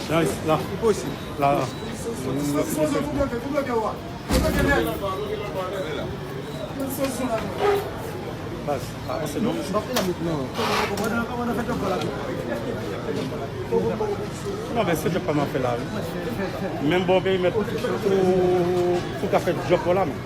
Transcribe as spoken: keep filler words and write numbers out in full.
Nice, la. La, la. Baz, avanse non. Non, men se djòb pa m ap fè la, wi. Menm bon perimèt pou, pou ka fè djòb pou la, men.